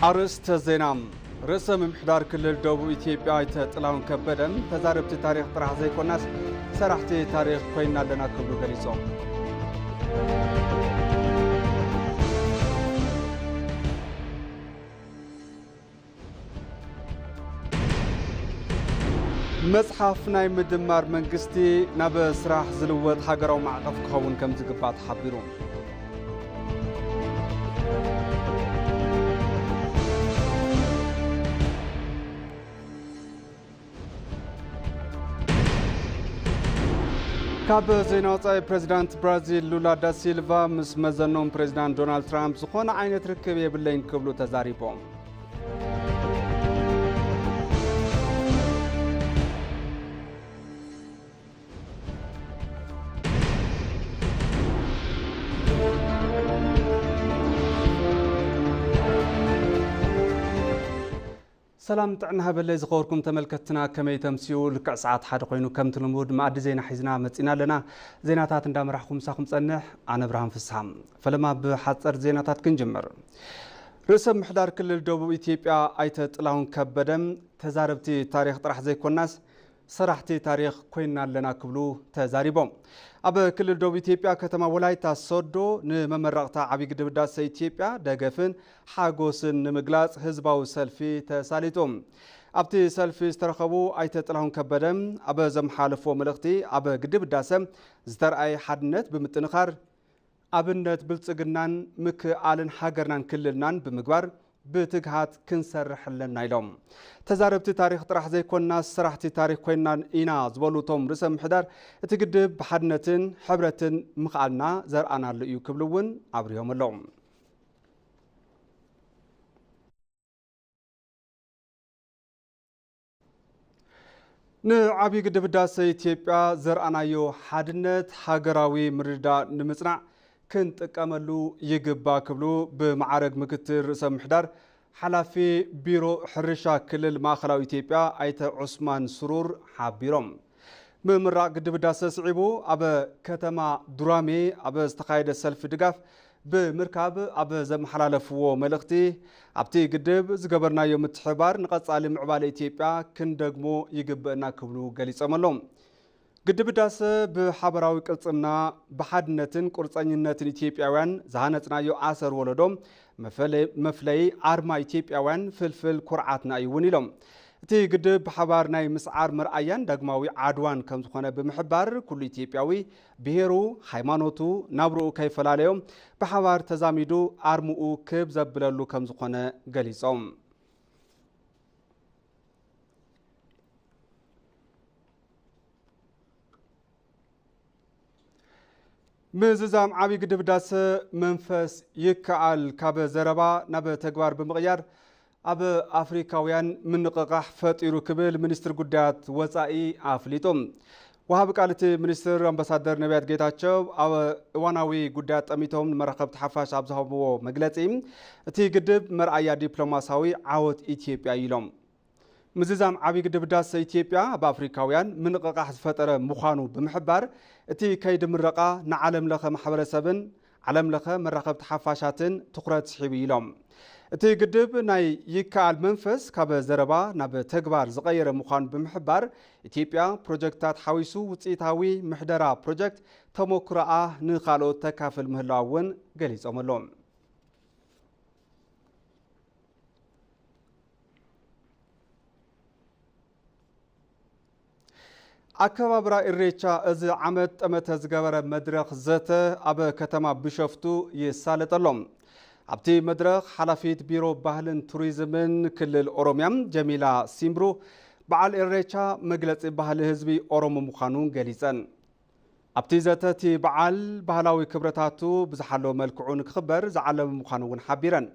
ኣርእስተ ዜና። ርእሰ ምምሕዳር ክልል ደቡብ ኢትዮጵያ ኣይተ ጥላሁን ከበደ፣ ተዛረብቲ ታሪኽ ጥራሕ ዘይኮናስ ሰራሕቲ ታሪኽ ኮይና ኣለና ክብሉ ገሊጾም። መጽሓፍ ናይ ምድማር መንግስቲ ናብ ስራሕ ዝልወጥ ሃገራዊ ማዕቐፍ ክኸውን ከም ዝግባእ ተሓቢሩ። ካብ ዜና ወጻኢ፣ ፕሬዚዳንት ብራዚል ሉላ ዳ ሲልቫ ምስ መዘኖም ፕሬዚዳንት ዶናልድ ትራምፕ ዝኾነ ዓይነት ርክብ የብለይን ክብሉ ተዛሪቦም። ሰላም ጥዕና ሃበለይ ዝኸበርኩም ተመልከትትና፣ ከመይ ተምስዩ? ልክዕ ሰዓት ሓደ ኮይኑ ከምቲ ልሙድ መኣዲ ዜና ሒዝና መጺና ኣለና። ዜናታት እንዳመራሕኹም ምሳኹም ጸንሕ ኣነ ብርሃን ፍስሃ። ፈለማ ብሓጸር ዜናታት ክንጅምር። ርእሰ ምሕዳር ክልል ደቡብ ኢትዮጵያ ኣይተ ጥላሁን ከበደ፣ ተዛረብቲ ታሪኽ ጥራሕ ዘይኮናስ ሰራሕቲ ታሪኽ ኮይና ኣለና ክብሉ ተዛሪቦም። ኣብ ክልል ደቡብ ኢትዮጵያ ከተማ ወላይታ ሶዶ ንመመረቕታ ዓብዪ ግድብ ህዳሰ ኢትዮጵያ ደገፍን ሓጎስን ንምግላጽ ህዝባዊ ሰልፊ ተሳሊጡ። ኣብቲ ሰልፊ ዝተረኸቡ ኣይተ ጥላሁን ከበደ ኣብ ዘመሓለፍዎ መልእኽቲ፣ ኣብ ግድብ ህዳሰ ዝተርኣየ ሓድነት ብምጥንኻር ኣብነት ብልጽግናን ምክእኣልን ሃገርናን ክልልናን ብምግባር ብትግሃት ክንሰርሕ ኣለና ኢሎም። ተዛረብቲ ታሪኽ ጥራሕ ዘይኮንና ሰራሕቲ ታሪኽ ኮይና ኢና ዝበሉ እቶም ርእሰ ምሕዳር፣ እቲ ግድብ ብሓድነትን ሕብረትን ምኽኣልና ዘርኣናሉ እዩ ክብሉ እውን ኣብሪሆም ኣለዉ። ንዓብዪ ግድብ ህዳሰ ኢትዮጵያ ዘርኣናዮ ሓድነት ሃገራዊ ምርድዳእ ንምጽናዕ ክንጥቀመሉ ይግባእ ክብሉ ብማዕረግ ምክትል ርእሰ ምሕዳር ሓላፊ ቢሮ ሕርሻ ክልል ማእኸላዊ ኢትዮጵያ ኣይተ ዑስማን ስሩር ሓቢሮም። ምምራቕ ግድብ ህዳሰ ስዒቡ ኣብ ከተማ ዱራሜ ኣብ ዝተኻየደ ሰልፊ ድጋፍ ብምርካብ ኣብ ዘመሓላለፍዎ መልእኽቲ፣ ኣብቲ ግድብ ዝገበርናዮ ምትሕብባር ንቐጻሊ ምዕባለ ኢትዮጵያ ክንደግሞ ይግበእና ክብሉ ገሊጾም ኣለዉ። ግድብ ህዳሰ ብሓበራዊ ቅልጽምና፣ ብሓድነትን ቁርጸኝነትን ኢትዮጵያውያን ዝሃነጽናዮ ኣሰር ወለዶ መፈለ-፣ መፍለዪ ኣርማ ኢትዮጵያውያን ፍልፍል ኩርዓትና እዩ እውን ኢሎም። እቲ ግድብ ብሓባር ናይ ምስዓር መርኣያን ዳግማዊ ዓድዋን ከም ዝኾነ ብምሕባር፣ ኩሉ ኢትዮጵያዊ ብሄሩ፣ ሃይማኖቱ፣ ናብርኡ ከይፈላለዮ ብሓባር ተዛሚዱ ኣርምኡ ክብ ዘብለሉ ከም ዝኾነ ገሊጾም። ምዝዛም ዓብዪ ግድብ ህዳሰ መንፈስ ይከኣል፣ ካብ ዘረባ ናብ ተግባር ብምቕያር ኣብ ኣፍሪካውያን ምንቕቓሕ ፈጢሩ ክብል ሚኒስትር ጉዳያት ወፃኢ ኣፍሊጡ። ወሃቢ ቃል እቲ ሚኒስትር ኣምባሳደር ነቢያት ጌታቸው ኣብ እዋናዊ ጉዳያት ጠሚቶም ንመራኸብቲ ሓፋሽ ኣብ ዝሃብዎ መግለፂ፣ እቲ ግድብ መርኣያ ዲፕሎማሲያዊ ዓወት ኢትዮጵያ እዩ ኢሎም። ምዝዛም ዓብዪ ግድብ ህዳሰ ኢትዮጵያ ኣብ ኣፍሪካውያን ምንቕቓሕ ዝፈጠረ ምዃኑ ብምሕባር፣ እቲ ከይዲ ምረቓ ንዓለም ለኸ ማሕበረሰብን ዓለም ለኸ መራኸብቲ ሓፋሻትን ትኹረት ስሒቡ ኢሎም። እቲ ግድብ ናይ ይከኣል መንፈስ ካብ ዘረባ ናብ ተግባር ዝቐየረ ምዃኑ ብምሕባር፣ ኢትዮጵያ ፕሮጀክትታት ሓዊሱ ውፅኢታዊ ምሕደራ ፕሮጀክት ተሞክሮኣ ንኻልኦት ተካፍል ምህላዋ እውን ገሊፆም ኣለዉ። ኣከባብራ ኢሬቻ እዚ ዓመት ጠመተ ዝገበረ መድረኽ ዘተ ኣብ ከተማ ቢሾፍቱ ይሳለጥ ኣሎ። ኣብቲ መድረኽ ሓላፊት ቢሮ ባህልን ቱሪዝምን ክልል ኦሮሚያ ጀሚላ ሲምብሩ፣ በዓል ኢሬቻ መግለፂ ባህሊ ህዝቢ ኦሮሞ ምዃኑ ገሊፀን። ኣብቲ ዘተ እቲ በዓል ባህላዊ ክብረታቱ ብዝሓለወ መልክዑ ንክኽበር ዝዓለመ ምዃኑ እውን ሓቢረን።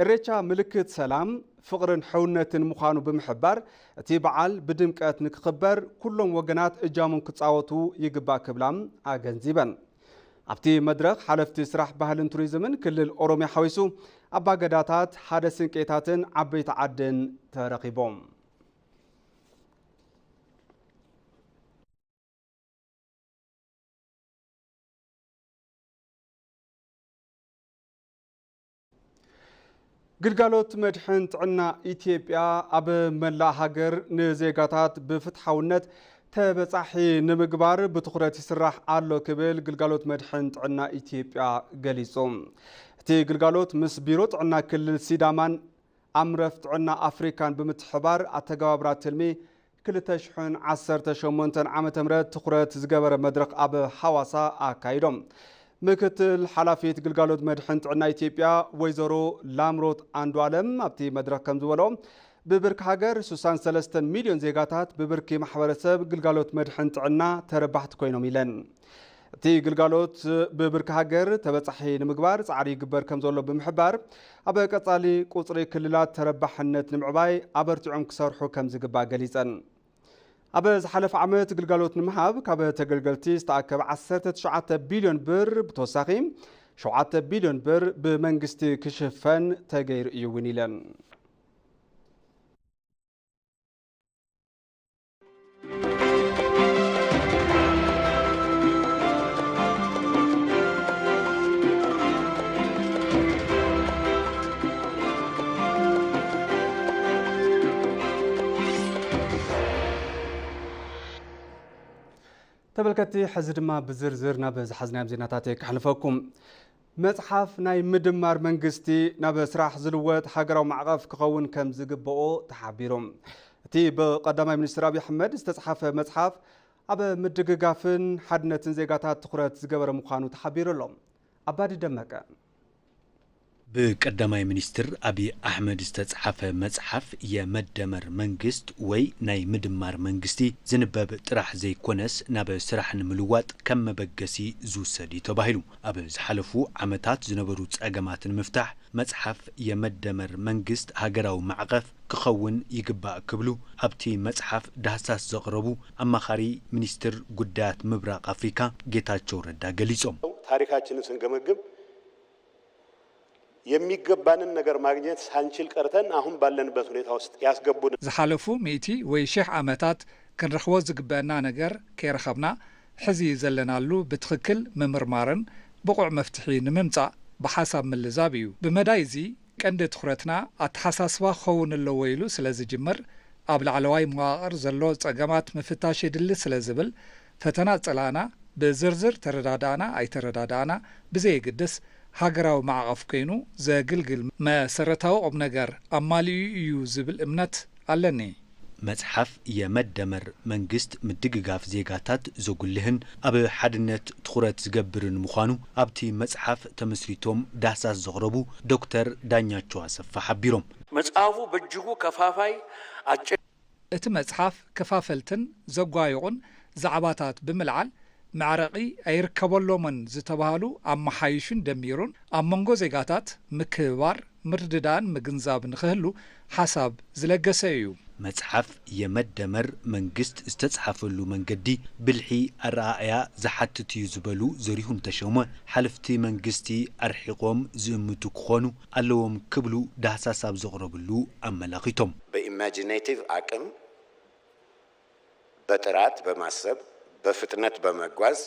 ኢሬቻ ምልክት ሰላም፣ ፍቕርን ሕውነትን ምዃኑ ብምሕባር፣ እቲ በዓል ብድምቀት ንክኽበር ኩሎም ወገናት እጃሞም ክጻወቱ ይግባእ ክብላ ኣገንዚበን። ኣብቲ መድረኽ ሓለፍቲ ስራሕ ባህልን ቱሪዝምን ክልል ኦሮሚያ ሓዊሱ ኣባገዳታት፣ ሓደ ስንቄታትን ዓበይቲ ዓድን ተረኺቦም። ግልጋሎት መድሕን ጥዕና ኢትዮጵያ ኣብ መላእ ሃገር ንዜጋታት ብፍትሓውነት ተበጻሒ ንምግባር ብትኹረት ይስራሕ ኣሎ ክብል ግልጋሎት መድሕን ጥዕና ኢትዮጵያ ገሊጹ። እቲ ግልጋሎት ምስ ቢሮ ጥዕና ክልል ሲዳማን ኣምረፍ ጥዕና ኣፍሪካን ብምትሕባር ኣተገባብራ ትልሚ ክልተ ሽሕን ዓሰርተ ሸሞንተን ዓመተ ምህረት ትኹረት ዝገበረ መድረኽ ኣብ ሃዋሳ ኣካይዶም። ምክትል ሓላፊት ግልጋሎት መድሕን ጥዕና ኢትዮጵያ ወይዘሮ ላምሮት ኣንዱ ኣለም ኣብቲ መድረኽ ከም ዝበሎ፣ ብብርኪ ሃገር ስሳን ሰለስተን ሚልዮን ዜጋታት ብብርኪ ማሕበረሰብ ግልጋሎት መድሕን ጥዕና ተረባሕቲ ኮይኖም ኢለን። እቲ ግልጋሎት ብብርኪ ሃገር ተበጻሒ ንምግባር ጻዕሪ ይግበር ከም ዘሎ ብምሕባር፣ ኣብ ቀጻሊ ቁጽሪ ክልላት ተረባሕነት ንምዕባይ ኣበርቲዖም ክሰርሑ ከም ዝግባእ ገሊጸን። ኣብ ዝሓለፈ ዓመት ግልጋሎት ንምሃብ ካብ ተገልገልቲ ዝተኣከበ ዓሰርተ ትሽዓተ ቢልዮን ብር ብተወሳኺ ሸውዓተ ቢልዮን ብር ብመንግስቲ ክሽፈን ተገይሩ እዩ እውን ኢለን። ተመልከትቲ፣ ሕዚ ድማ ብዝርዝር ናብ ዝሓዝናዮም ዜናታት ከሕልፈኩም። መጽሓፍ ናይ ምድማር መንግስቲ ናብ ስራሕ ዝልወጥ ሃገራዊ ማዕቐፍ ክኸውን ከም ዝግብኦ ተሓቢሩ። እቲ ብቀዳማይ ሚኒስትር ኣብይ ኣሕመድ ዝተጽሓፈ መጽሓፍ ኣብ ምድግጋፍን ሓድነትን ዜጋታት ትኹረት ዝገበረ ምዃኑ ተሓቢሩ ኣሎ። ኣባዲ ደመቀ። ብቀዳማይ ሚኒስትር ኣብይ ኣሕመድ ዝተጽሓፈ መጽሓፍ የመደመር መንግስት ወይ ናይ ምድማር መንግስቲ ዝንበብ ጥራሕ ዘይኮነስ ናብ ስራሕ ንምልዋጥ ከም መበገሲ ዝውሰድ እዩ ተባሂሉ። ኣብ ዝሓለፉ ዓመታት ዝነበሩ ጸገማት ንምፍታሕ መጽሓፍ የመደመር መንግስት ሃገራዊ ማዕቐፍ ክኸውን ይግባእ ክብሉ ኣብቲ መጽሓፍ ዳህሳስ ዘቕረቡ ኣማኻሪ ሚኒስትር ጉዳያት ምብራቕ ኣፍሪካ ጌታቸው ረዳ ገሊጾም። ታሪካችንን ስንገመግም የሚገባንን ነገር ማግኘት ሳንችል ቀርተን አሁን ባለንበት ሁኔታ ውስጥ ያስገቡን። ዝሓለፉ ሚእቲ ወይ ሺሕ ዓመታት ክንረኽቦ ዝግበአና ነገር ከይረኸብና፣ ሕዚ ዘለናሉ ብትኽክል ምምርማርን ብቑዕ መፍትሒ ንምምጻእ ብሓሳብ ምልዛብ እዩ። ብመዳይ እዚ ቀንዲ ትኹረትና ኣተሓሳስባ ክኸውን ኣለዎ ኢሉ ስለ ዝጅምር፣ ኣብ ላዕለዋይ መዋቕር ዘሎ ጸገማት ምፍታሽ የድሊ ስለ ዝብል፣ ፈተና ጸላእና ብዝርዝር ተረዳዳእና ኣይተረዳዳእና ብዘየግድስ፣ ሃገራዊ ማዕቐፍ ኮይኑ ዘግልግል መሰረታዊ ቁም ነገር ኣማሊኡ እዩ ዝብል እምነት ኣለኒ። መጽሓፍ የመደመር መንግስት ምድግጋፍ ዜጋታት ዘጉልህን ኣብ ሓድነት ትኹረት ዝገብርን ምዃኑ ኣብቲ መጽሓፍ ተመስሪቶም ዳህሳስ ዘቕረቡ ዶክተር ዳኛቸው ኣሰፋ ሓቢሮም። መጽሐፉ በእጅጉ ከፋፋይ፣ አጭር። እቲ መጽሓፍ ከፋፈልትን ዘጓየቑን ዛዕባታት ብምልዓል፣ መዕረቒ ኣይርከበሎምን ዝተባህሉ ኣመሓይሹን ደሚሩን፣ ኣብ መንጎ ዜጋታት ምክብባር፣ ምርድዳእን ምግንዛብ ንኽህሉ ሓሳብ ዝለገሰ እዩ። መጽሓፍ የመደመር መንግስት ዝተጽሓፈሉ መንገዲ ብልሒ ኣረኣእያ ዝሓትት እዩ ዝበሉ ዘሪሁን ተሾመ፣ ሓለፍቲ መንግስቲ ኣርሒቖም ዝእምቱ ክኾኑ ኣለዎም ክብሉ ዳህሳስ ኣብ ዘቕረብሉ ኣመላኺቶም። በኢማጂኔቲቭ አቅም፣ በጥራት በማሰብ፣ በፍጥነት በመጓዝ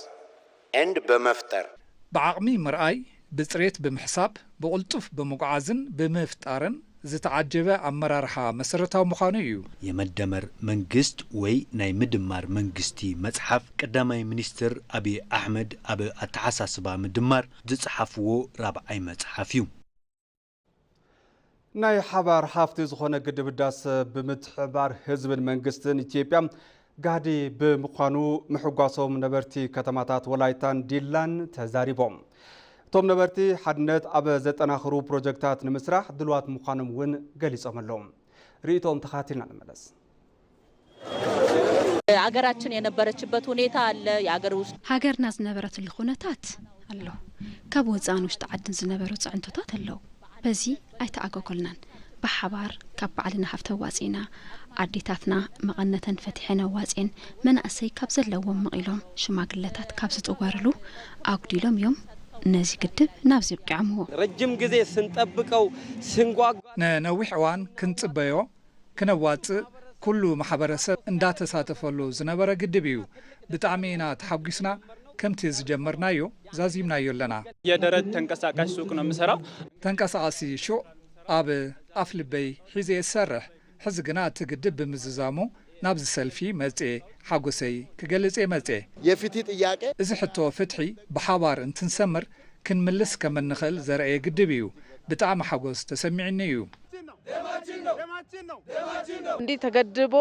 ኤንድ በመፍጠር። ብዓቕሚ ምርኣይ፣ ብጽሬት ብምሕሳብ፣ ብቕልጡፍ ብምጉዓዝን ብምፍጣርን ዝተዓጀበ ኣመራርሓ መሰረታዊ ምዃኑ እዩ። የመደመር መንግስት ወይ ናይ ምድማር መንግስቲ መጽሓፍ ቀዳማይ ሚኒስትር ኣብይ ኣሕመድ ኣብ ኣተሓሳስባ ምድማር ዝጸሓፍዎ ራብዓይ መጽሓፍ እዩ። ናይ ሓባር ሃፍቲ ዝኾነ ግድብ ህዳሰ ብምትሕብባር ህዝብን መንግስትን ኢትዮጵያ ጋህዲ ብምዃኑ ምሕጓሶም ነበርቲ ከተማታት ወላይታን ዲላን ተዛሪቦም። እቶም ነበርቲ ሓድነት ኣብ ዘጠናኽሩ ፕሮጀክታት ንምስራሕ ድልዋት ምዃኖም እውን ገሊጾም ኣለዉ። ርእይቶኦም ተኻቲልና ንመለስ። አገራችን የነበረችበት ሁኔታ አለ። የአገር ውስጥ ሃገርና ዝነበረትሉ ኩነታት ኣሎ። ካብ ወፃእን ውሽጢ ዓድን ዝነበሩ ፅዕንቶታት ኣለዉ። በዚ ኣይተኣጓጎልናን። ብሓባር ካብ ባዕልና ሃፍቲ ኣዋፂእና፣ ኣዴታትና መቐነተን ፈቲሐን ኣዋፅኤን፣ መናእሰይ ካብ ዘለዎም መቒሎም፣ ሽማግለታት ካብ ዝጥወርሉ ኣጉዲሎም እዮም ነዚ ግድብ ናብዚ ኣብቂዖምዎ። ረጅም ግዜ ስንጠብቀው ስንጓጓ ንነዊሕ እዋን ክንጽበዮ ክነዋጽእ ኩሉ ማሕበረሰብ እንዳተሳተፈሉ ዝነበረ ግድብ እዩ። ብጣዕሚ ኢና ተሓጒስና። ከምቲ ዝጀመርናዮ ዛዚምናዮ ኣለና። የደረት ተንቀሳቃሽ ሱቅ ነው የምሰራው። ተንቀሳቃሲ ሹቕ ኣብ ኣፍ ልበይ ሒዘ እየ ዝሰርሕ። ሕዚ ግና እቲ ግድብ ብምዝዛሙ ናብዚ ሰልፊ መጽኤ ሓጎሰይ ክገልጽ እየ መጽኤ። የፍትሒ ጥያቄ እዚ ሕቶ ፍትሒ ብሓባር እንትንሰምር ክንምልስ ከም እንኽእል ዘርኣየ ግድብ እዩ። ብጣዕሚ ሓጎስ ተሰሚዕኒ እዩ። እንዲህ ተገድቦ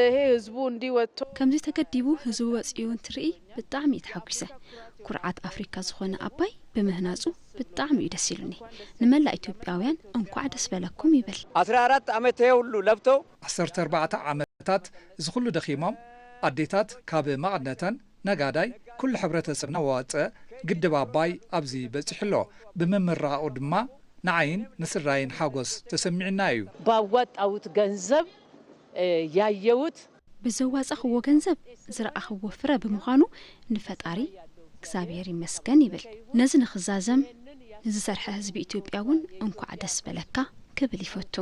ይሄ ህዝቡ እንዲህ ወጥቶ ከምዚ ተገዲቡ ህዝቡ ወጺኡ እንትርኢ ብጣዕሚ እየ ተሓጒሰ። ኩርዓት ኣፍሪካ ዝኾነ ኣባይ ብምህናጹ ብጣዕሚ እዩ ደስ ኢሉኒ። ንመላእ ኢትዮጵያውያን እንኳዕ ደስ በለኩም ይብል። ኣስራ ኣራት ዓመት ይሄ ሁሉ ለፍተው ዓሰርተ ኣርባዕተ ዓመታት እዚ ኩሉ ደኺሞም ኣዴታት ካብ መቐነተን ነጋዳይ ኩሉ ሕብረተሰብና ወፀ ግድብ ኣባይ ኣብዚ በፂሑ ኣሎ። ብምምራቑ ድማ ንዓይን ንስድራይን ሓጎስ ተሰሚዕና እዩ። ባዋጣውት ገንዘብ ያየውት ብዘዋጻኽዎ ገንዘብ ዝረኣኽዎ ፍረ ብምዃኑ ንፈጣሪ እግዚኣብሔር ይመስገን ይብል። ነዚ ንኽዛዘም ንዝሰርሐ ህዝቢ ኢትዮጵያ እውን እንኳዕ ደስ በለካ ክብል ይፈቱ።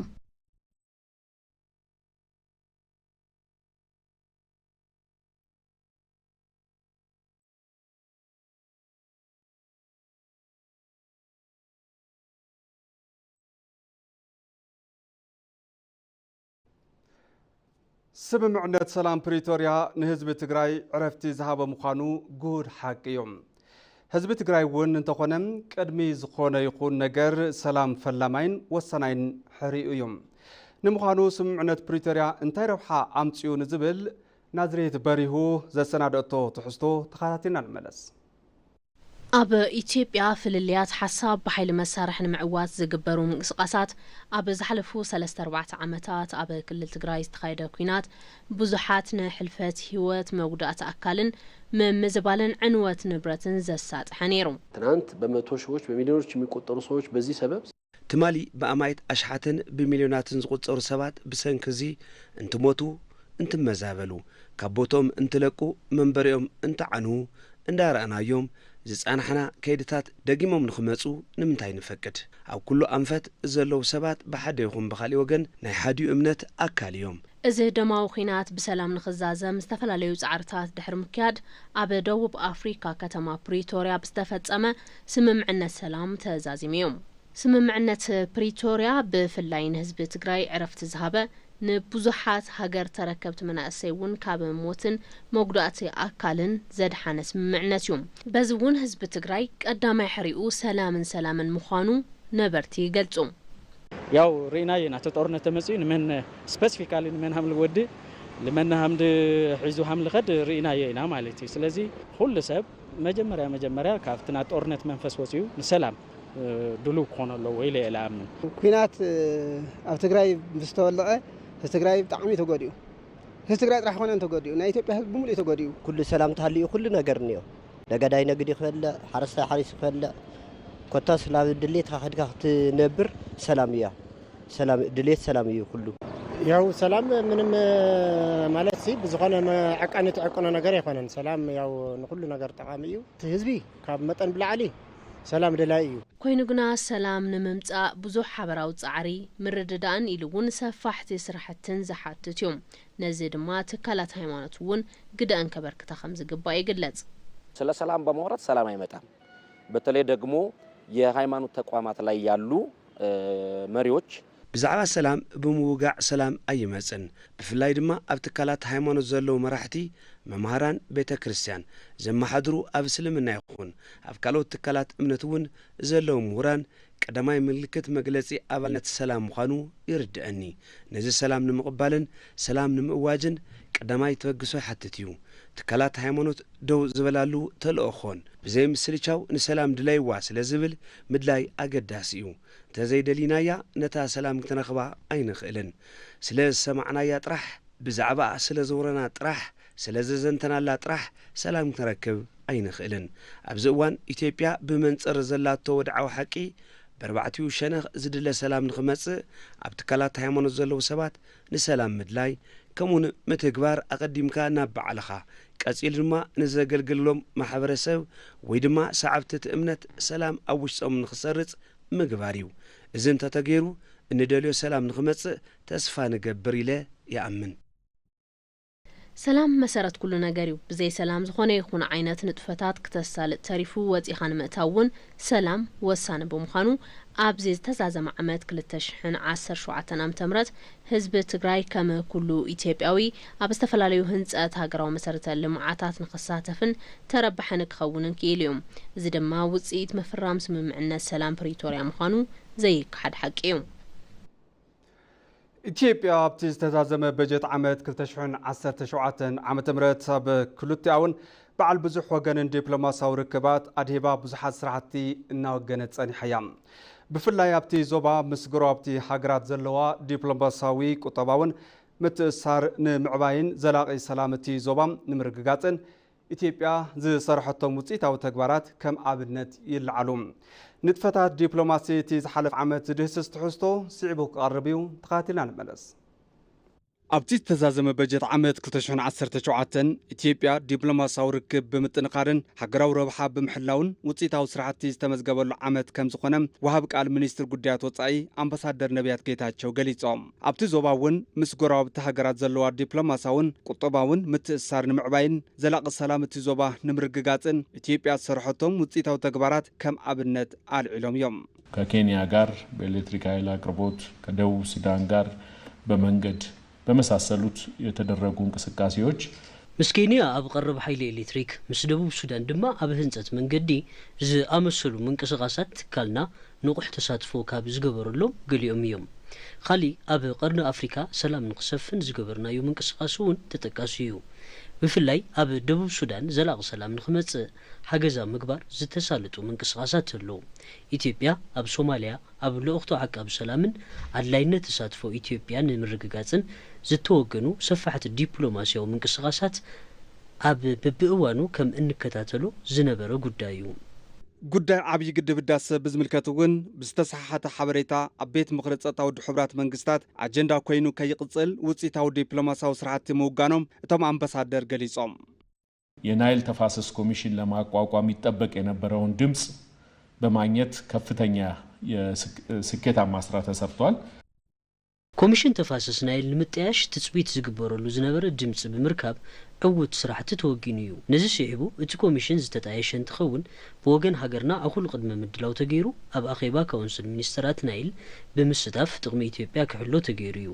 ስምምዕነት ሰላም ፕሪቶርያ ንህዝቢ ትግራይ ዕረፍቲ ዝሃበ ምዃኑ ግሁድ ሓቂ እዩ። ህዝቢ ትግራይ እውን እንተኾነ ቅድሚ ዝኾነ ይኹን ነገር ሰላም ፈላማይን ወሳናይን ሕሪኡ እዩ። ንምዃኑ ስምምዕነት ፕሪቶርያ እንታይ ረብሓ ኣምፅኡ ንዝብል ናዝሬት በሪሁ ዘሰናደእቶ ትሕዝቶ ተኸታቲልና ንመለስ። ኣብ ኢትዮጵያ ፍልልያት ሓሳብ ብሓይሊ መሳርሒ ንምዕዋት ዝግበሩ ምንቅስቓሳት ኣብ ዝሓለፉ ሰለስተ ኣርባዕተ ዓመታት ኣብ ክልል ትግራይ ዝተኻየደ ኲናት ብዙሓት ንሕልፈት ህይወት፣ መጉዳእቲ ኣካልን ምምዝባልን ዕንወት ንብረትን ዘሳጥሐ ነይሩ። ትናንት በመቶ ሺዎች በሚሊዮኖች የሚቆጠሩ ሰዎች በዚህ ሰበብ ትማሊ ብኣማኢት ኣሽሓትን ብሚልዮናትን ዝቑጸሩ ሰባት ብሰንኪ እዚ እንትሞቱ፣ እንትመዛበሉ፣ ካብ ቦትኦም እንትለቁ፣ መንበሪኦም እንትዓንዉ እንዳረኣናዮም ዝጸናሕና ከይድታት ደጊሞም ንኽመጹ ንምንታይ ንፈቅድ? ኣብ ኩሉ ኣንፈት ዘለዉ ሰባት ብሓደ ይኹን ብኻልእ ወገን ናይ ሓዲኡ እምነት ኣካል እዮም። እዚ ደማዊ ኲናት ብሰላም ንኽዛዘም ዝተፈላለዩ ጻዕርታት ድሕሪ ምክያድ፣ ኣብ ደቡብ ኣፍሪካ ከተማ ፕሪቶርያ ብዝተፈጸመ ስምምዕነት ሰላም ተዛዚሙ እዩ። ስምምዕነት ፕሪቶርያ ብፍላይ ንህዝቢ ትግራይ ዕረፍቲ ዝሃበ፣ ንብዙሓት ሃገር ተረከብቲ መናእሰይ እውን ካብ ሞትን መጉዳእቲ ኣካልን ዘድሓነ ስምምዕነት እዩ። በዚ እውን ህዝቢ ትግራይ ቀዳማይ ሕሪኡ ሰላምን ሰላምን ምዃኑ ነበርቲ ይገልጹ። ያው ርኢናዮ ኢና፣ እቲ ጦርነት ተመፅኡ ንመን ስፐሲፊካሊ ንመን ሃም ልወዲ ንመን ሃም ድ ሒዙ ሃም ልኸድ ርኢናዮ ኢና ማለት እዩ። ስለዚ ኩሉ ሰብ መጀመርያ መጀመርያ ካብቲ ናይ ጦርነት መንፈስ ወፂኡ ንሰላም ድሉው ክኾን ኣለዎ ኢለ እየ ልኣምን። ኲናት ኣብ ትግራይ ምስ ተወለዐ ህዝቢ ትግራይ ብጣዕሚ እዩ ተጎዲኡ። ህዝቢ ትግራይ ጥራሕ ኮነ እንተጎዲኡ ናይ ኢትዮጵያ ህዝቢ ብምሉእ እዩ ተጎዲኡ። ኩሉ ሰላም ተሃልዩ ኩሉ ነገር እኒኦ። ነጋዳይ ነግዲ ክበልዕ፣ ሓረስታይ ሓሪሱ ክበልዕ፣ ኮታስ ናብ ድሌትካ ከድካ ክትነብር ሰላም እያ። ሰላም ድሌት ሰላም እዩ ኩሉ። ያው ሰላም ምንም ማለት ሲ ብዝኾነ መ- ዕቃኒ ትዕቅኖ ነገር ኣይኮነን። ሰላም ያው ንኩሉ ነገር ጠቃሚ እዩ። እቲ ህዝቢ ካብ መጠን ብላዕሊ ሰላም ደላይ እዩ። ኮይኑ ግና ሰላም ንምምጻእ ብዙሕ ሓበራዊ ጻዕሪ፣ ምርድዳእን ኢሉ እውን ሰፋሕቲ ስራሕትን ዝሓትት እዩ። ነዚ ድማ ትካላት ሃይማኖት እውን ግደአን ከበርክታ ከም ዝግባእ ይግለጽ። ስለ ሰላም በማውራት ሰላም አይመጣም። በተለይ ደግሞ የሃይማኖት ተቋማት ላይ ያሉ መሪዎች ብዛዕባ ሰላም ብምውጋዕ ሰላም ኣይመጽን። ብፍላይ ድማ ኣብ ትካላት ሃይማኖት ዘለዉ መራሕቲ፣ መምሃራን፣ ቤተ ክርስቲያን ዘመሓድሩ ኣብ እስልምና ይኹን ኣብ ካልኦት ትካላት እምነት እውን ዘለዉ ምሁራን ቀዳማይ ምልክት መግለጺ ኣባልነት ሰላም ምዃኑ ይርድኣኒ። ነዚ ሰላም ንምቕባልን ሰላም ንምእዋጅን ቀዳማይ ተበግሶ ይሓትት እዩ። ትካላት ሃይማኖት ደው ዝበላሉ ተልእኾን ብዘይ ምስልቻው ንሰላም ድለይዋ ስለ ዝብል ምድላይ ኣገዳሲ እዩ። እንተዘይደሊናያ ነታ ሰላም ክንረኽባ ኣይንኽእልን። ስለ ዝሰማዕናያ ጥራሕ፣ ብዛዕባኣ ስለ ዘውረና ጥራሕ፣ ስለ ዘዘንተናላ ጥራሕ ሰላም ክንረክብ ኣይንኽእልን። ኣብዚ እዋን ኢትዮጵያ ብመንጽር ዘላቶ ወድዓዊ ሓቂ ብኣርባዕቲኡ ሸነኽ ዝድለ ሰላም ንኽመጽእ ኣብ ትካላት ሃይማኖት ዘለዉ ሰባት ንሰላም ምድላይ ከምኡውን ምትግባር ኣቐዲምካ ናብ ባዕልኻ ቀጺሉ ድማ ንዘገልግሎም ማሕበረሰብ ወይ ድማ ሰዓብቲ እቲ እምነት ሰላም ኣብ ውሽጦም ንኽሰርጽ ምግባር እዩ። እዚ እንተተገይሩ እንደልዮ ሰላም ንኽመጽእ ተስፋ ንገብር ኢለ ይኣምን። ሰላም መሰረት ኩሉ ነገር እዩ። ብዘይ ሰላም ዝኾነ ይኹን ዓይነት ንጥፈታት ክተሳልጥ ተሪፉ ወጺኻ ንምእታው እውን ሰላም ወሳኒ ብምዃኑ፣ ኣብዚ ዝተዛዘመ ዓመት ክልተ ሽሕን ዓሰርተ ሸውዓተን ዓመተ ምህረት ህዝቢ ትግራይ ከም ኩሉ ኢትዮጵያዊ ኣብ ዝተፈላለዩ ህንጸት ሃገራዊ መሰረተ ልምዓታት ንክሳተፍን ተረባሕን ክኸውንን ክኢሉ እዩ። እዚ ድማ ውጽኢት ምፍራም ስምምዕነት ሰላም ፕሪቶርያ ምዃኑ ዘይከሓድ ሓቂ እዩ። ኢትዮጵያ ኣብቲ ዝተዛዘመ በጀት ዓመት ክልተ ሽሕን ዓሰርተ ሸውዓተን ዓመተ ምህረት ኣብ ክልቲኣውን በዓል ብዙሕ ወገንን ዲፕሎማሲያዊ ርክባት ኣድሂባ ብዙሓት ስራሕቲ እናወገነት ጸኒሓ እያ። ብፍላይ ኣብቲ ዞባ ምስ ጎረባብቲ ሃገራት ዘለዋ ዲፕሎማሲያዊ ቁጠባውን ምትእስሳር ንምዕባይን ዘላቒ ሰላም እቲ ዞባ ንምርግጋጽን ኢትዮጵያ ዝሰርሐቶም ውፅኢታዊ ተግባራት ከም ኣብነት ይለዓሉ። ንጥፈታት ዲፕሎማሲ እቲ ዝሓለፈ ዓመት ዝድህስስ ትሕዝቶ ስዒቡ ክቐርብ እዩ። ተኸታቲልና ንመለስ። ኣብቲ ዝተዛዘመ በጀት ዓመት ክልተ ሽሕን ዓሰርተ ሸውዓተን ኢትዮጵያ ዲፕሎማሲያዊ ርክብ ብምጥንኻርን ሃገራዊ ረብሓ ብምሕላውን ውፅኢታዊ ስራሕቲ ዝተመዝገበሉ ዓመት ከም ዝኾነ ወሃብ ቃል ሚኒስትር ጉዳያት ወፃኢ ኣምባሳደር ነቢያት ጌታቸው ገሊፆም። ኣብቲ ዞባ እውን ምስ ጎረባብቲ ሃገራት ዘለዋ ዲፕሎማሲያውን ቁጠባውን ምትእስሳር ንምዕባይን ዘላቒ ሰላም እቲ ዞባ ንምርግጋፅን ኢትዮጵያ ዝሰርሐቶም ውፅኢታዊ ተግባራት ከም ኣብነት ኣልዒሎም እዮም። ከኬንያ ጋር በኤሌክትሪክ ኃይል አቅርቦት፣ ከደቡብ ሱዳን ጋር በመንገድ በመሳሰሉት የተደረጉ እንቅስቃሴዎች ምስ ኬንያ ኣብ ቀረብ ሓይሊ ኤሌክትሪክ፣ ምስ ደቡብ ሱዳን ድማ ኣብ ህንፀት መንገዲ ዝኣመሰሉ ምንቅስቓሳት ትካልና ንቑሕ ተሳትፎ ካብ ዝገበረሎም ገሊኦም እዮም። ካሊእ ኣብ ቀርኒ ኣፍሪካ ሰላም ንክሰፍን ዝገበርናዮ ምንቅስቓስ እውን ተጠቃሲ እዩ። ብፍላይ ኣብ ደቡብ ሱዳን ዘላቒ ሰላም ንክመፅእ ሓገዛ ምግባር ዝተሳለጡ ምንቅስቓሳት ኣለዉ። ኢትዮጵያ ኣብ ሶማልያ ኣብ ልኡኽቶ ዓቃቢ ሰላምን ኣድላይነት ተሳትፎ ኢትዮጵያ ንምርግጋፅን ዝተወገኑ ሰፋሕቲ ዲፕሎማሲያዊ ምንቅስቓሳት ኣብ በብእዋኑ ከም እንከታተሎ ዝነበረ ጉዳይ እዩ። ጉዳይ ዓብዪ ግድብ ህዳሰ ብዝምልከት እውን ብዝተሰሓሓተ ሓበሬታ ኣብ ቤት ምኽሪ ፀጥታ ውድብ ሕቡራት መንግስታት ኣጀንዳ ኮይኑ ከይቕፅል ውፅኢታዊ ዲፕሎማሲያዊ ስራሕቲ ምውጋኖም እቶም ኣምባሳደር ገሊፆም። የናይል ተፋሰስ ኮሚሽን ለማቋቋም ይጠበቅ የነበረውን ድምፅ በማግኘት ከፍተኛ የስኬታማ ስራ ተሰርቷል። ኮሚሽን ተፋሰስ ናይል ንምጥያሽ ትፅቢት ዝግበረሉ ዝነበረ ድምፂ ብምርካብ ዕውት ስራሕቲ ተወጊኑ እዩ። ነዚ ስዒቡ እቲ ኮሚሽን ዝተጣየሸ እንትኸውን ብወገን ሃገርና ኣኹሉ ቅድመ ምድላው ተገይሩ ኣብ ኣኼባ ካውንስል ሚኒስተራት ናይል ብምስታፍ ጥቕሚ ኢትዮጵያ ክሕሎ ተገይሩ እዩ።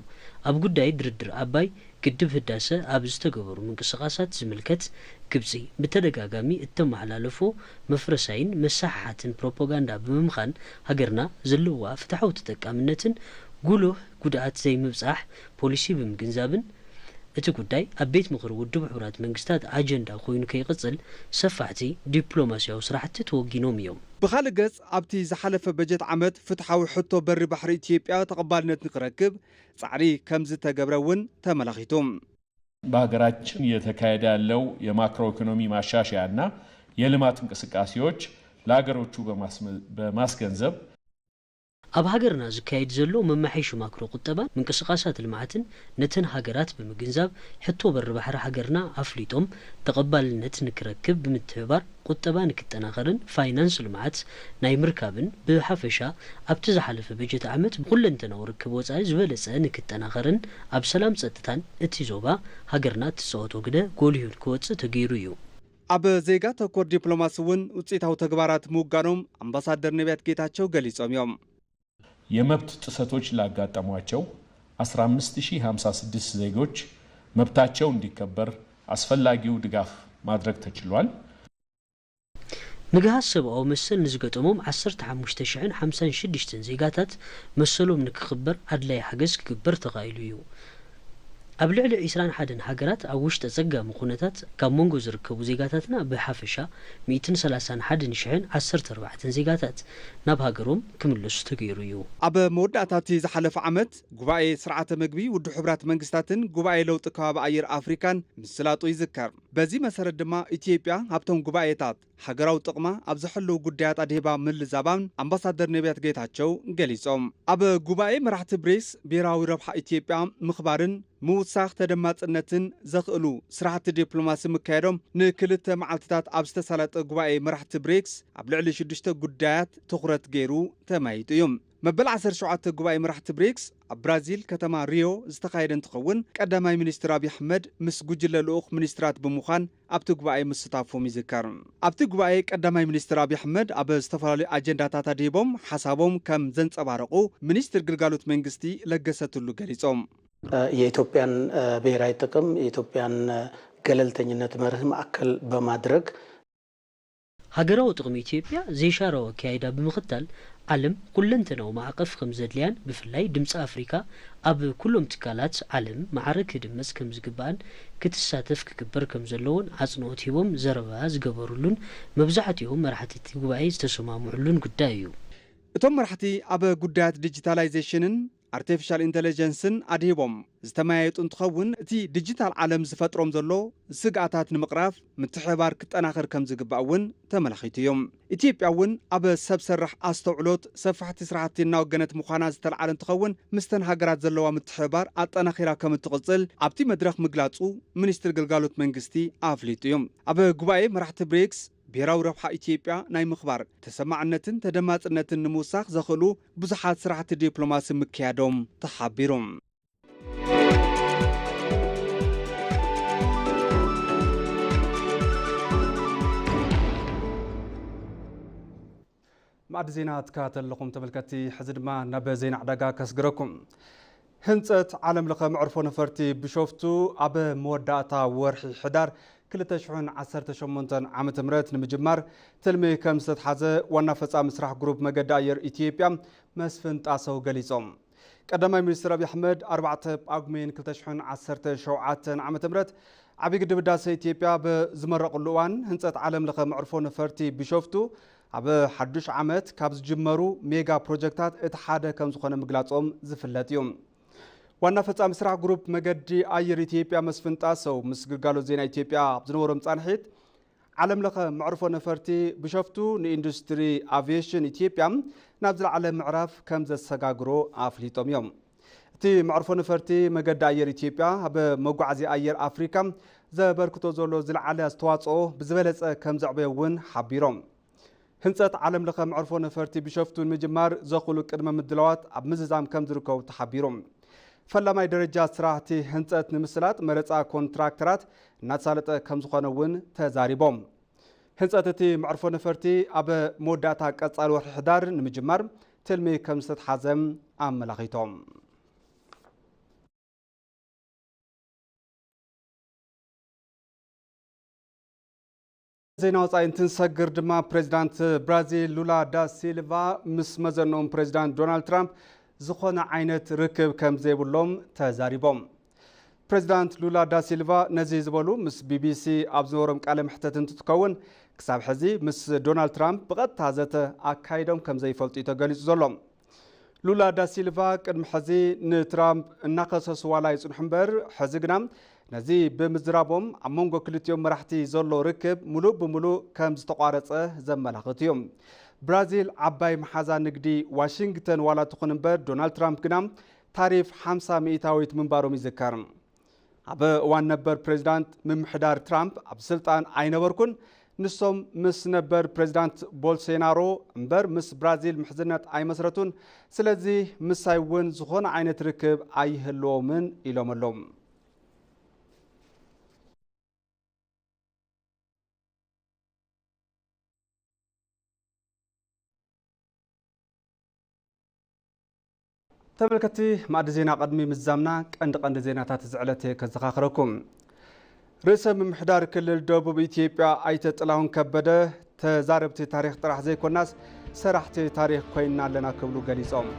ኣብ ጉዳይ ድርድር ኣባይ ግድብ ህዳሰ ኣብ ዝተገበሩ ምንቅስቓሳት ዝምልከት ግብፂ ብተደጋጋሚ እተመሓላለፎ መፍረሳይን መሰሓሓትን ፕሮፓጋንዳ ብምምኻን ሃገርና ዘለዋ ፍትሓዊ ተጠቃምነትን ጉሉህ ጉድኣት ዘይምብፃሕ ፖሊሲ ብምግንዛብን እቲ ጉዳይ ኣብ ቤት ምኽሪ ውድብ ሕቡራት መንግስታት ኣጀንዳ ኮይኑ ከይቕፅል ሰፋሕቲ ዲፕሎማሲያዊ ስራሕቲ ተወጊኖም እዮም። ብኻልእ ገፅ ኣብቲ ዝሓለፈ በጀት ዓመት ፍትሓዊ ሕቶ በሪ ባሕሪ ኢትዮጵያ ተቐባልነት ንክረክብ ፃዕሪ ከምዝተገብረ እውን ተመላኺቱ። በሀገራችን እየተካሄደ ያለው የማክሮ ኢኮኖሚ ማሻሻያ እና የልማት እንቅስቃሴዎች ለሀገሮቹ በማስገንዘብ ኣብ ሃገርና ዝካየድ ዘሎ መማሐይሹ ማክሮ ቁጠባን ምንቅስቃሳት ልምዓትን ነተን ሃገራት ብምግንዛብ ሕቶ በሪ ባሕሪ ሃገርና ኣፍሊጦም ተቐባልነት ንክረክብ ብምትሕብባር ቁጠባ ንክጠናኸርን ፋይናንስ ልምዓት ናይ ምርካብን ብሓፈሻ ኣብቲ ዝሓለፈ በጀት ዓመት ብኹለንተናዊ ርክብ ወፃኢ ዝበለፀ ንክጠናኸርን ኣብ ሰላም ፀጥታን እቲ ዞባ ሃገርና እትፃወቶ ግደ ጎሊሁ ንክወፅእ ተገይሩ እዩ። ኣብ ዜጋ ተኮር ዲፕሎማሲ እውን ውፅኢታዊ ተግባራት ምውጋኖም ኣምባሳደር ነቢያት ጌታቸው ገሊፆም እዮም። የመብት ጥሰቶች ላጋጠሟቸው አስራ አምስት ሺህ ሃምሳ ስድስት ዜጎች መብታቸው እንዲከበር አስፈላጊው ድጋፍ ማድረግ ተችሏል። ምግሃስ ሰብኣዊ መሰል ንዝገጠሞም ዓሰርተ ሓሙሽተ ሽሕን ሓምሳን ሽዱሽተን ዜጋታት መሰሎም ንክኽበር ኣድላይ ሓገዝ ክግበር ተኻኢሉ እዩ። ኣብ ልዕሊ ዒስራን ሓደን ሃገራት ኣብ ውሽጠ ጸጋሚ ኩነታት ካብ መንጎ ዝርከቡ ዜጋታትና ብሓፈሻ ሚእትን ሰላሳን ሓደን ሽሕን ዓሰርተ ኣርባዕተን ዜጋታት ናብ ሃገሮም ክምለሱ ተገይሩ እዩ። ኣብ መወዳእታ እቲ ዝሓለፈ ዓመት ጉባኤ ስርዓተ መግቢ ውድብ ሕቡራት መንግስታትን ጉባኤ ለውጢ ከባቢ ኣየር ኣፍሪካን ምስላጡ ይዝከር። በዚ መሰረት ድማ ኢትዮጵያ ኣብቶም ጉባኤታት ሃገራዊ ጥቕማ ኣብ ዝሕልው ጉዳያት ኣድሂባ ምልዛባን ኣምባሳደር ነቢያት ጌታቸው ገሊጾም። ኣብ ጉባኤ መራሕቲ ብሪክስ ብሄራዊ ረብሓ ኢትዮጵያ ምኽባርን ምውሳኽ ተደማጽነትን ዘኽእሉ ስራሕቲ ዲፕሎማሲ ምካየዶም ንክልተ መዓልትታት ኣብ ዝተሳለጠ ጉባኤ መራሕቲ ብሪክስ ኣብ ልዕሊ ሽዱሽተ ጉዳያት ትኹረት ገይሩ ተማይጡ እዩ። መበል ዓሰርተ ሸውዓተ ጉባኤ መራሕቲ ብሪክስ ኣብ ብራዚል ከተማ ሪዮ ዝተኻየደ እንትኸውን፣ ቀዳማይ ሚኒስትር ኣብይ ኣሕመድ ምስ ጉጅለ ልኡኽ ሚኒስትራት ብምዃን ኣብቲ ጉባኤ ምስታፎም ይዝከር። ኣብቲ ጉባኤ ቀዳማይ ሚኒስትር ኣብይ ኣሕመድ ኣብ ዝተፈላለዩ ኣጀንዳታት ኣድሂቦም ሓሳቦም ከም ዘንጸባረቑ ሚኒስትር ግልጋሎት መንግስቲ ለገሰ ቱሉ ገሊጾም። የኢትዮጵያን ብሔራዊ ጥቅም፣ የኢትዮጵያን ገለልተኝነት መርህ ማእከል በማድረግ ሃገራዊ ጥቕሚ ኢትዮጵያ ዘይሻራዊ ኣካያይዳ ብምኽታል ዓለም ኩለንተናዊ ማዕቐፍ ከም ዘድልያን ብፍላይ ድምፂ ኣፍሪካ ኣብ ኩሎም ትካላት ዓለም ማዕረ ክድመፅ ከም ዝግባእን ክትሳተፍ ክግበር ከም ዘለዎን ኣፅንኦት ሂቦም ዘረባ ዝገበሩሉን መብዛሕትኦም መራሕቲ እቲ ጉባኤ ዝተሰማምዑሉን ጉዳይ እዩ። እቶም መራሕቲ ኣብ ጉዳያት ዲጂታላይዜሽንን ኣርቲፊሻል ኢንተለጀንስን ኣድሂቦም ዝተመያየጡ እንትኸውን፣ እቲ ዲጂታል ዓለም ዝፈጥሮም ዘሎ ስግኣታት ንምቕራፍ ምትሕብባር ክጠናኸር ከም ዝግባእ እውን ተመላኺቱ እዩ። ኢትዮጵያ እውን ኣብ ሰብ ሰራሕ ኣስተውዕሎት ሰፋሕቲ ስራሕቲ እናወገነት ምዃና ዝተልዓለ እንትኸውን፣ ምስተን ሃገራት ዘለዋ ምትሕብባር ኣጠናኺራ ከም እትቕፅል ኣብቲ መድረኽ ምግላፁ ሚኒስትር ግልጋሎት መንግስቲ ኣፍሊጡ እዩ። ኣብ ጉባኤ መራሕቲ ብሪክስ ብሄራዊ ረብሓ ኢትዮጵያ ናይ ምኽባር ተሰማዕነትን ተደማፅነትን ንምውሳኽ ዘኽእሉ ብዙሓት ስራሕቲ ዲፕሎማሲ ምክያዶም ተሓቢሩ። ማዕዲ ዜና ትከታተሉ ኣለኹም ተመልከትቲ። ሕዚ ድማ ናብ ዜና ዕዳጋ ከስግረኩም። ህንፀት ዓለም ለኸ መዕርፎ ነፈርቲ ቢሾፍቱ ኣብ መወዳእታ ወርሒ ሕዳር ክልተ ሽሕን ዓሰርተ ሸሞንተን ዓመተ ምህረት ንምጅማር ትልሚ ከም ዝተትሓዘ ዋና ፈፃሚ ስራሕ ግሩፕ መገዲ ኣየር ኢትዮጵያ መስፍን ጣሰው ገሊፆም። ቀዳማይ ሚኒስትር ኣብይ ኣሕመድ ኣርባዕተ ጳጉሜን ክልተ ሽሕን ዓሰርተ ሸውዓተን ዓመተ ምህረት ዓብዪ ግድብ ህዳሰ ኢትዮጵያ ብዝመረቕሉ እዋን ህንፀት ዓለም ለኸ መዕርፎ ነፈርቲ ቢሾፍቱ ኣብ ሓዱሽ ዓመት ካብ ዝጅመሩ ሜጋ ፕሮጀክታት እቲ ሓደ ከም ዝኾነ ምግላፆም ዝፍለጥ እዩ። ዋና ፈፃሚ ስራሕ ግሩፕ መገዲ ኣየር ኢትዮጵያ መስፍን ጣሰው ምስ ግልጋሎት ዜና ኢትዮጵያ ኣብ ዝነበሮም ፃንሒት ዓለም ለኸ መዕርፎ ነፈርቲ ቢሾፍቱ ንኢንዱስትሪ ኣቪዬሽን ኢትዮጵያ ናብ ዝለዓለ ምዕራፍ ከም ዘሰጋግሮ ኣፍሊጦም እዮም። እቲ መዕርፎ ነፈርቲ መገዲ ኣየር ኢትዮጵያ ኣብ መጓዓዝያ ኣየር ኣፍሪካ ዘበርክቶ ዘሎ ዝለዓለ ኣስተዋፅኦ ብዝበለፀ ከም ዘዕበዮ እውን ሓቢሮም። ህንፀት ዓለም ለኸ መዕርፎ ነፈርቲ ቢሾፍቱ ንምጅማር ዘኽእሉ ቅድመ ምድላዋት ኣብ ምዝዛም ከም ዝርከቡ ተሓቢሩ። ፈላማይ ደረጃ ስራሕቲ ህንፀት ንምስላጥ መረፃ ኮንትራክተራት እናተሳለጠ ከም ዝኾነ እውን ተዛሪቦም። ህንፀት እቲ መዕርፎ ነፈርቲ ኣብ መወዳእታ ቀፃሊ ወርሒ ሕዳር ንምጅማር ትልሚ ከም ዝተትሓዘ ኣመላኺቶም። ዜና ወፃኢ እንትንሰግር ድማ ፕሬዚዳንት ብራዚል ሉላ ዳ ሲልቫ ምስ መዘንኦም ፕሬዚዳንት ዶናልድ ትራምፕ ዝኾነ ዓይነት ርክብ ከም ዘይብሎም ተዛሪቦም። ፕሬዚዳንት ሉላ ዳ ሲልቫ ነዚ ዝበሉ ምስ ቢቢሲ ኣብ ዝነበሮም ቃለ መሕተት እንትትከውን ክሳብ ሕዚ ምስ ዶናልድ ትራምፕ ብቐጥታ ዘተ ኣካይዶም ከም ዘይፈልጡ እዩ ተገሊጹ ዘሎ። ሉላ ዳ ሲልቫ ቅድሚ ሕዚ ንትራምፕ እናኸሰሱ ዋላ ይጽንሑ እምበር ሕዚ ግና ነዚ ብምዝራቦም ኣብ መንጎ ክልቲኦም መራሕቲ ዘሎ ርክብ ሙሉእ ብሙሉእ ከም ዝተቋረጸ ዘመላኽት እዩ። ብራዚል ዓባይ መሓዛ ንግዲ ዋሽንግተን ዋላ ትኹን እምበር ዶናልድ ትራምፕ ግና ታሪፍ ሓምሳ ሚእታዊት ምንባሮም ይዝከር። ኣብ እዋን ነበር ፕሬዚዳንት ምምሕዳር ትራምፕ ኣብ ስልጣን ኣይነበርኩን። ንሶም ምስ ነበር ፕሬዚዳንት ቦልሴናሮ እምበር ምስ ብራዚል ምሕዝነት ኣይመስረቱን። ስለዚ ምሳይ እውን ዝኾነ ዓይነት ርክብ ኣይህልዎምን ኢሎም ኣለዉ። ተመልከትቲ ማዕዲ ዜና ቅድሚ ምዛምና ቀንዲ ቀንዲ ዜናታት እዚ ዕለት ከዘኻኽረኩም። ርእሰ ምምሕዳር ክልል ደቡብ ኢትዮጵያ ኣይተ ጥላሁን ከበደ ተዛረብቲ ታሪኽ ጥራሕ ዘይኮናስ ሰራሕቲ ታሪኽ ኮይንና ኣለና ክብሉ ገሊጾም።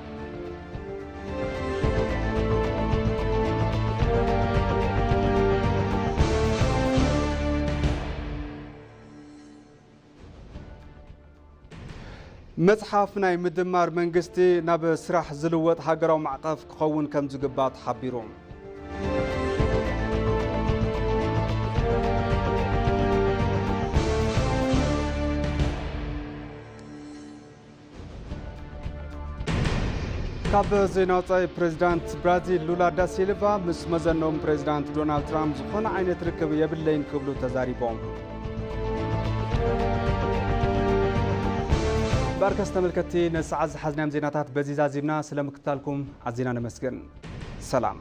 መጽሓፍ ናይ ምድማር መንግስቲ ናብ ስራሕ ዝልወጥ ሃገራዊ ማዕቐፍ ክኸውን ከም ዝግባእ ተሓቢሩ። ካብ ዜና ወፃኢ ፕሬዚዳንት ብራዚል ሉላ ዳሲልቫ ምስ መዘኖም ፕሬዚዳንት ዶናልድ ትራምፕ ዝኾነ ዓይነት ርክብ የብለይን ክብሉ ተዛሪቦም። በርከስ ተመልከትቲ፣ ነዚ ሰዓት ዝሓዝናዮም ዜናታት በዚ ዛዚምና። ስለ ምክትታልኩም ኣዚና ነመስግን። ሰላም።